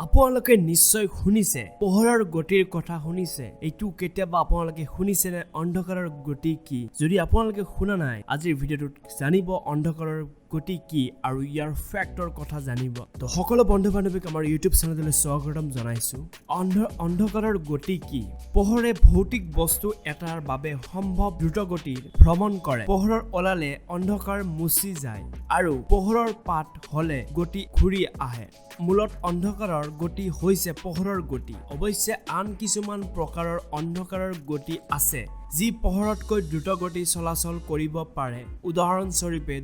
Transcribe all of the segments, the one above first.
আপোনালোকে নিশ্চয় শুনিছে, পোহৰৰ গতিৰ কথা শুনিছে। এইটো কেতিয়াবা আপোনালোকে শুনিছেনে, অন্ধকাৰৰ গতি কি? যদি আপোনালোকে শুনা নাই, আজিৰ ভিডিঅ'টোত জানিব অন্ধকাৰৰ গতি কি আৰু ইয়াৰ ফেক্টৰ কথা জানিব। তো সকলো বন্ধু বান্ধৱীক আমাৰ ইউটিউব চেনেললৈ স্বাগতম জনাইছো। অন্ধকাৰৰ গতি কি? পোহৰে ভৌতিক বস্তু এটাৰ বাবে সম্ভৱ দ্ৰুতগতিৰ ভ্ৰমণ কৰে। পোহৰৰ ওলালে অন্ধকাৰ মুচি যায় আৰু পোহৰৰ পাত হলে গতি ঘূৰি আহে। মূলত অন্ধকাৰৰ গতি হৈছে পোহৰৰ গতি। অৱশ্যে আন কিছুমান প্ৰকাৰৰ অন্ধকাৰৰ গতি আছে, যি পোহৰতকৈ দ্ৰুতগতি চলাচল কৰিব পাৰে। উদাহৰণস্বৰূপে,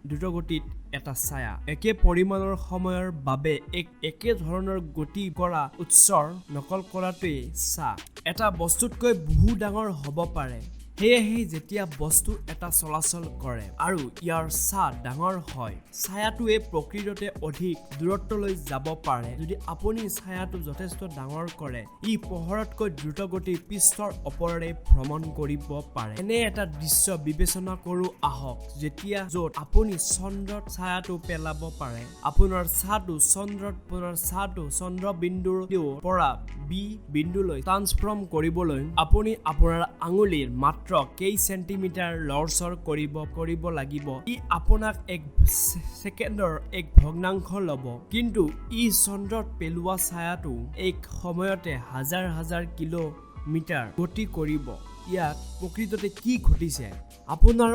দ্ৰুতগতিত এটা ছায়া একে পৰিমাণৰ সময়ৰ বাবে এক একে ধৰণৰ গতি কৰা উৎসৰ নকল কৰাটোৱেই ছাঁ এটা বস্তুতকৈ বহু ডাঙৰ হ'ব পাৰে। সেয়েহে যেতিয়া বস্তু এটা চলাচল কৰে আৰু ইয়াৰ ছাঁ ডাঙৰ হয়, ছায়াটোৱে প্ৰকৃততে অধিক দূৰত্বলৈ যাব পাৰে। যদি আপুনি ছায়াটো যথেষ্ট ডাঙৰ কৰে, ই পোহৰতকৈ দ্ৰুতগতিৰ পৃষ্ঠৰ ওপৰেৰে ভ্ৰমণ কৰিব পাৰে। এনে এটা দৃশ্য বিবেচনা কৰোঁ আহক, য'ত আপুনি চন্দ্ৰত ছায়াটো পেলাব পাৰে। আপোনাৰ ছাঁটো চন্দ্ৰবিন্দুৰ পৰা বি বিন্দুলৈ ট্ৰান্সফৰ্ম কৰিবলৈ আপুনি আপোনাৰ আঙুলিৰ মাত্ৰ কেই চেণ্টিমিটাৰ লৰচৰ কৰিব লাগিব। ই আপোনাক এক ছেকেণ্ডৰ এক ভগ্নাংশ ল'ব। কিন্তু ই চন্দ্ৰত পেলোৱা ছায়াটো এক সময়তে হাজাৰ হাজাৰ কিলোমিটাৰ গতি কৰিব। ইয়াত প্ৰকৃততে কি ঘটিছে? আপোনাৰ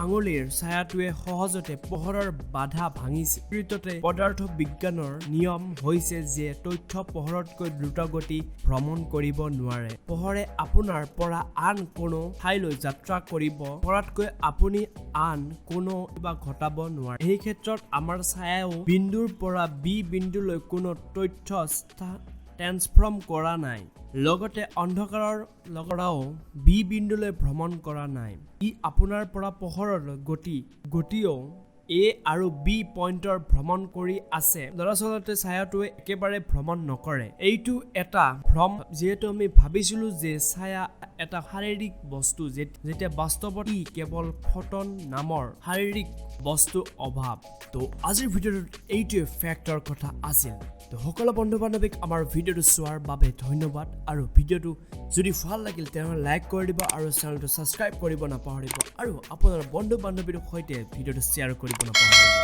আঙুলিৰ ছায়াটোৱে সহজতে পোহৰৰ বাধা ভাঙিছে। প্ৰকৃততে পদাৰ্থ বিজ্ঞানৰ নিয়ম হৈছে যে তথ্য পোহৰতকৈ দ্ৰুতগতি ভ্ৰমণ কৰিব নোৱাৰে। পোহৰে আপোনাৰ পৰা আন কোনো ঠাইলৈ যাত্ৰা কৰিব পৰাতকৈ আপুনি আন কোনো কিবা ঘটাব নোৱাৰে। এই ক্ষেত্ৰত আমাৰ ছায়াও বিন্দুৰ পৰা বি বিন্দুলৈ কোনো তথ্য ট্ৰেন্সফৰ্ম কৰা নাই, লগতে অন্ধকাৰৰ পৰাও বি বিন্দুলৈ ভ্ৰমণ কৰা নাই। ই আপোনাৰ পৰা পোহৰৰ গতিও এ আৰু বি পইণ্টৰ ভ্ৰমণ কৰি আছে। দৰাচলতে ছায়াটোৱে একেবাৰে ভ্ৰমণ নকৰে। এইটো এটা ভ্ৰম, যিহেতু আমি ভাবিছিলো যে ছায়া এটা শাৰীৰিক বস্তু, যেতিয়া বাস্তৱত ই কেৱল ফটন নামৰ শাৰীৰিক বস্তুৰ অভাৱ। তো আজিৰ ভিডিঅ'টোত এইটোৱে ফেক্টৰ কথা আছিল। তো সকলো বন্ধু বান্ধৱীক আমাৰ ভিডিঅ'টো চোৱাৰ বাবে ধন্যবাদ আৰু ভিডিঅ'টো যদি ভাল লাগিল, তেনেহ'লে লাইক কৰি দিব আৰু চেনেলটো ছাবস্ক্ৰাইব কৰিব নাপাহৰিব আৰু আপোনাৰ বন্ধু বান্ধৱীৰ সৈতে ভিডিঅ'টো শ্বেয়াৰ কৰিব নাপাহৰিব।